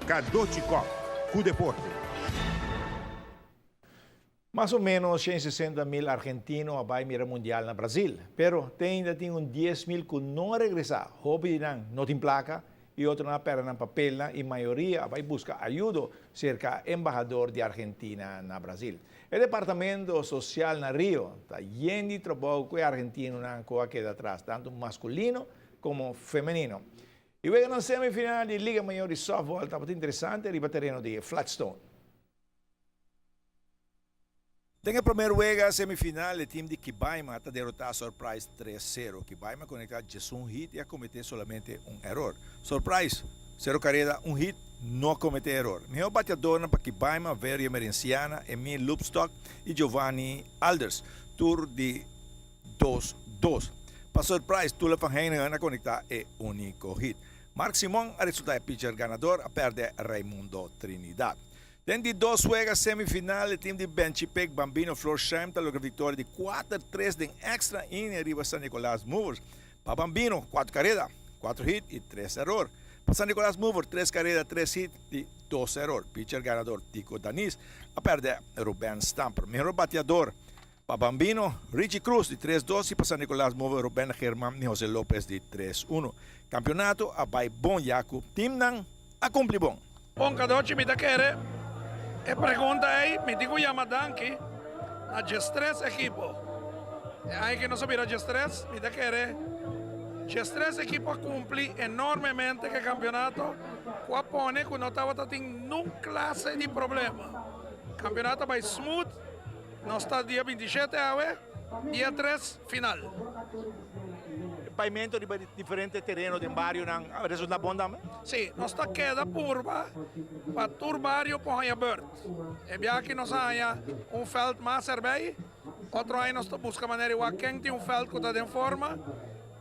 Cadochi Kock, cu deporte. Mas o menos 160 mil argentino a bay mira Mundial na Brasil, pero te ainda tin un 10 mil cu no a regresa. Hopi di nan no tin placa y otronan a perde nan papelnan y mayoria a bay busca ayudo cerca embahador di Argentina na Brasil. E departamento social na Rio ta yen di trabou cu e argentinonan cu a keda atras, tanto masculino como femenino. E weganan semifinal di Liga Mayor di Softball tabata interesante riba tereno di Flatstone. Den e promer wega semifinal e team di Kibaima ta derota Surprise 3-0. Kibaima a conecta 11 hit y a comete solamente un error. Surprise, 0 careda, un hit, no a comete error. Mihor bateadornan pa Kibaima, Verio Emerenciana, Emil Loopstok y Giovanni Alders, tur di 2-2. Pa Surprise, Tula van Heyningen a conecta e unico hit. Mark Simon a resulta e pitcher ganador, a perde Raimundo Trinidad. Den di dos wega semifinal e team di Benchipek Bambino Florsheim ta logra victoria di 4-3 den extra inning riba San Nicolas Movers. Pa Bambino, 4 careda, 4 hit y 3 error. Pa San Nicolas Movers, 3 careda, 3 hit y 2 error. Pitcher ganador Tico Danis a perde Ruben Stamper. Mehor bateador pa Bambino, Richie Cruz di 3-2 y pa San Nicolas Movers, Ruben German y Jose Lopez di 3-1. Campeonato a bay bon ya cu teamnan a cumpli bon. Bon Cadochi, mi ta kere e pregunta ei, mi tin ku yama danki na 13 ekipo. E aña ku nos a bira 13, mi ta kere 13 ekipo a kumpli enormemente ku e kampionato ku a pone ku no tabata tin nun klase di problema. Kampionato a bai smooth, nos ta dia 27 awe, dia 3 final. Paimento riba diferente tereno den barionan a resulta bon tambe? Si, nos ta keda purba pa tur bario por haña beurt. E bia aki nos a haña un veld mas erbij, otro aña nos ta buska manera di wak ken tin un veld ku ta den forma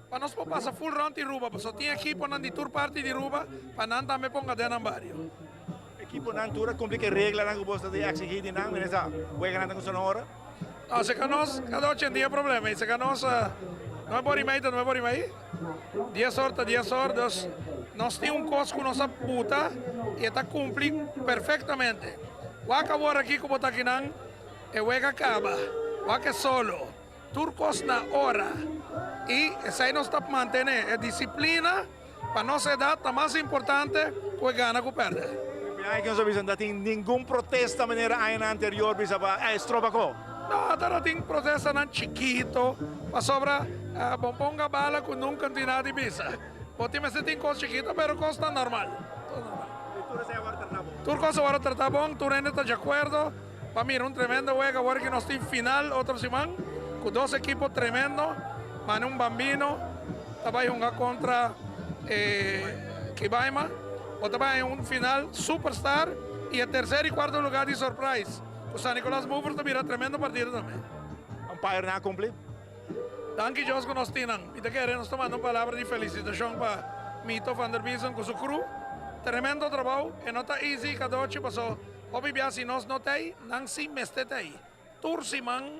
pa nos por pasa full rond di Ruba, pasobra tin ekiponan di tur parti di Ruba pa nan tambe ponga den nan bario. Ekiponan tur a kumpli ku e reglanan ku bos ta eksigí di nan, mester sa weganan ta kuminsá na ora? No, serka nos kada 80 dia problema y serka nos 9:30 ta 9:30, 10 or ta 10 or, dus nos tin un cos cu nos a buta y e ta cumpli perfectamente. Wak awor aki cu bo ta akinan, e wega caba, wak e solo, tur cos na ora y esey nos ta mantene, e disciplina pa nos edad ta mas importante cu e gana cu perde. Ai que nos bisa no tin ningun protesta manera aña anterior bisa pa estroba ko. No, tara tin protesta nan chikito, pasobra bon ponga bala cu nunca tin nada di bisa. Bo tin mester tin cos chikito, pero cos ta normal. Todo normal. Tur cos awor a trata bon, tur hende ta di acuerdo. Pa mira un tremendo wega awor cu nos tin final otro siman, cu dos ekipo tremendo, mane un Bambino ta bay hunga contra Kibaima, bo ta bay un final superstar y e tercer y cuarto lugar di Surprise cu San Nicolas Movers ta bira tremendo partido tambe. Umpire nan a cumpli? Danki Dios cu nos tin nan. Mi ta kere nos ta manda un palabra di felicitacion pa Mito van der Biesen cu su crew. Tremendo trabou, e no ta easy cadochi paso hopi bia si nos no ta ey, nan si mester ta ey. Tur siman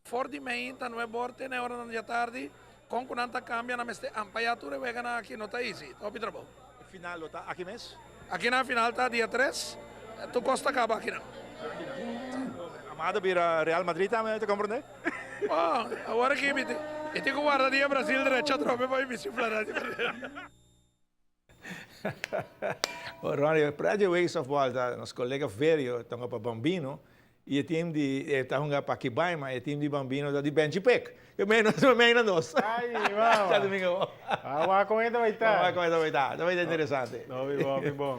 for di meinta 9 or te na e oranan di atardi, con cu nan ta cambia nan mester ampaya tur e weganan aki, no ta easy, ta hopi trabou. E final lo ta aki mes? Aki nan final ta dia 3, tur cos ta caba aki nan. Amado bira Real Madrid tambe, ta comprende? Oh, awor aki mi tin cu warda dia Brasil drecha atrobe pa mi bisti flanel di Brasil. Ronnie, Pretje Ways of Volta, nos colega Verio ta hunga pa Bambino y e team di ta hunga pa Kibaima, e team di Bambino ta di Benchi Pek. Que menos mei na nos. Ai, mama. Djadomingo. Ah, wak con e ta bay ta. Wak con e ta bay ta. Ta bay ta interesante. No, bi bon, bi bon.